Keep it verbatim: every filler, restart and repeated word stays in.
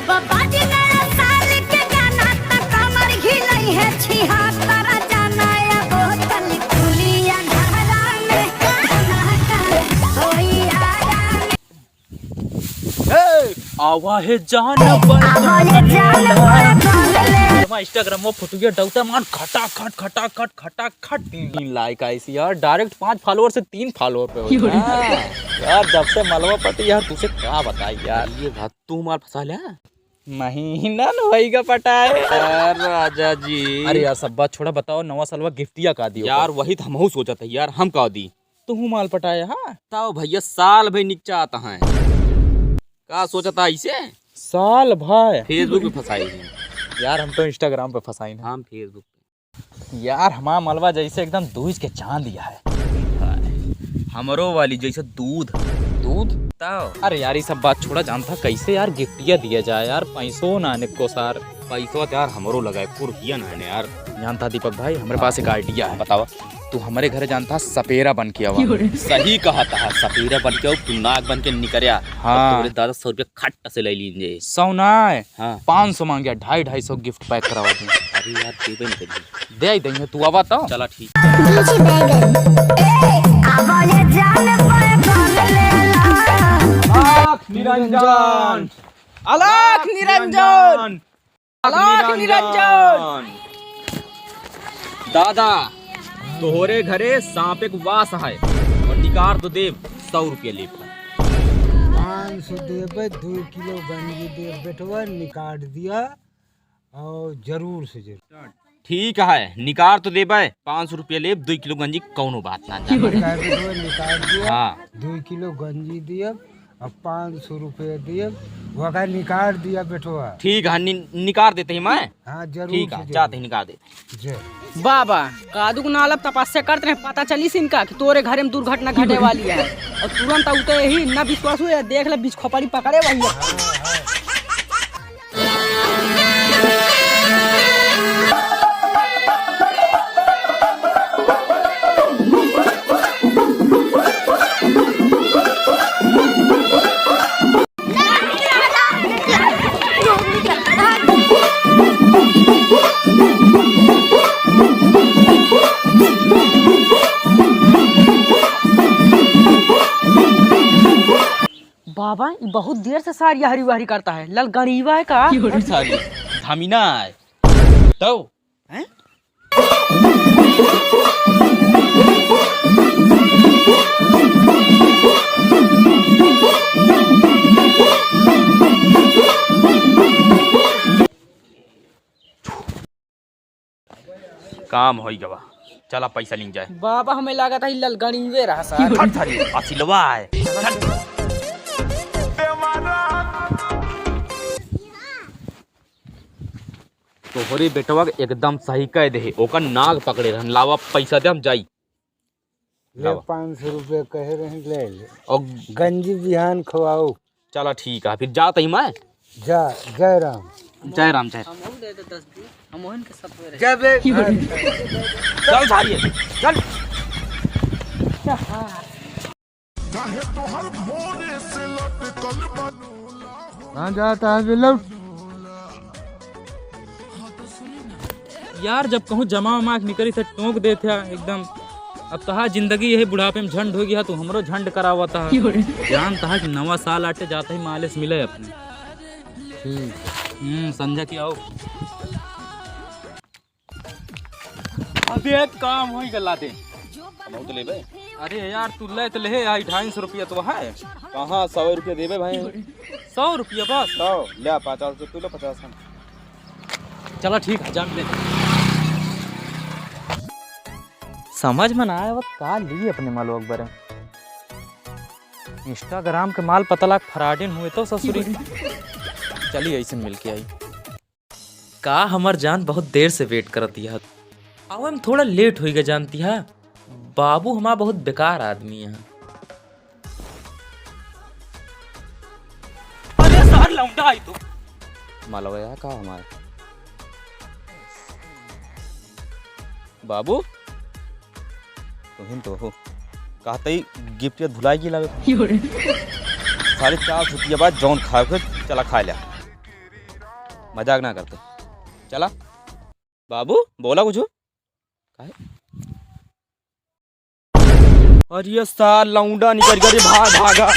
बाबा जी नया साल के गाना त कमर हिलई है छिहत्तर जाना या बोतल खुली अंधारा में। होई आरा में। ए, आवा है जान ए, आवा है जान बड़ा बड़ा। Instagram में फोटो ये डाउटा मान खटाखट, खटाखट, खटाखट तीन लाइक आई सी यार, direct पाँच follower से तीन follower पे हो गया। यार, जब से मलवा पटी यार, तुसे का बताई यार। ये बात तू माल फंसा ले। महीना न होइगा पटाए। यार राजा जी। अरे यार, सब बात छोड़ा, बताओ नवा सालवा गिफ्टिया का दियो? यार, वही तो हमहू सोचत है यार, हम का दी? तू माल पटाए, हाँ? ताओ भैया, साल भई निकचा आता है। का सोचता इसे? साल भई? Facebook पे फंसाई है। यार, हम तो Instagram पे फंसाई ना। हम Facebook पे। यार, हमार मलवा जैसे एकदम दूज के चांद या है। हमरो वाली जैसे दूध। दूध? ताओ। अरे यार, ये सब बात छोड़ा, जानता कैसे यार गिफ्टिया दिया जाए यार, पैसो ना निको सार। पैसो तो यार हमरो लगा है, एको रुपया ना है यार। जानता दीपक भाई, हमरे पास एक idea है। बतावा। तू हमरे घरे जानता सपेरा बन के आवा। सही कहा था, सपेरा बन के आओ, तू नाग बन के निकर्या। हाँ। तोरे दादा सौ रुपया खट से ले लीन जे। सौ ना है, हाँ। पाँच सौ मांग्या, ढाई ढाई सौ gift pack करावा दे। अरे यार, देबे न करी। दे देंगे, तू आवा तो। चला ठीक। डीजे बैगन। ए, आवा ये जान पर कौन लेला? अलख निरंजन। अलख निरंजन। अलख निरंजन। दादा, तोहरे घरे सांप एक वास है और निकार तो देब, सौ रुपया लेब। पाँच सौ देबे, दो किलो गंजी देब बेटवा, निकार दिया और जरूर से जरूर। ठीक है, निकार तो देबे, पाँच सौ रुपया लेब, दो किलो गंजी, कौनो बात ना। निकार दिया, हाँ। दो किलो गंजी दियब, अब पाँच सौ रुपया दियब, वगैरह निकार दिया बेटवा। ठीक है, नि-, निकार देते ही मैं। हाँ, जरूर ठीक है, जाते ही निकार दे। जय। बाबा, कादू के नालब तपस्या करत रहे, पता चलिस इनका कि तोरे घरे में दुर्घटना घटे वाली है। और तुरंत उते ही ना विश्वास हुए, देख ले, बीच खोपड़ी पकड़े वही है। बाबा, ई बहुत देर से सारी हरी वहरी करता है। ललगड़ीवा है का? हट सारी, धामिना है। तो? हैं? काम होई गवा, चला पैसा लिन जाए। बाबा, हमें लागत है ललगड़ीवे रहा सार। हट सारी, असिलवा है। चल। तोहरे बेटवा के एकदम सही कह दे, ओकर नाग पकड़े रहन। लावा पैसा दे, हम जाई। ले, लावा। पाँच सौ रुपया कहे रहे, ले ले। और गंजी बिहान खवाओ। चला ठीक है, फिर जात ही मैं। जा, जय राम। जय राम, जय राम। हमहू दे दे दस बीस, हमहू इनके सब रहे। जय बे। चल झाड़िए, चल। कहाँ जाता है बिल्लू? यार, जब कहूँ जमा उमा के निकरी थे, टोंक देत है एकदम। अब तहा जिंदगी यही बुढ़ापे में झंड हो गया, तू हमरो झंड करावत है। जानत है कि नवा साल आटे जात ही मालिश मिले अपने। ठीक। हम्म, संझा की आओ। अबे काम होई गला दे। बहुत लेबे? अरे यार, तू ले तो ले, आई ढाई सौ रुपया तो है। कहाँ सौ रुपया देबे भाई? सौ रुपया बस? सौ, ले पचास रुपया, तू ले पचास हम। चला ठीक है, जान ले। समझ में ना आए, वो का ली अपने माल अकबर। Instagram के माल पता लाग फ्रॉडिन हुए तो ससुरी। चली ऐसे मिल के आई। का हमर जान बहुत देर से wait करत हिया। आवे में थोड़ा late होइगा जानती है। बाबू हमार बहुत बेकार आदमी है। अरे सार लौंडा आई तो। मालवा यार का हमार। बाबू, तुहिन तो हो। कहते ही gift के भुलाई की लगे। साढ़े चार सौ रुपया बाद जौन खाए के चला खा ले। मजाक ना करते। चला बाबू, बोला कुछ। काहे? अरे सार लौंडा निकल गया रे, भाग, भागा।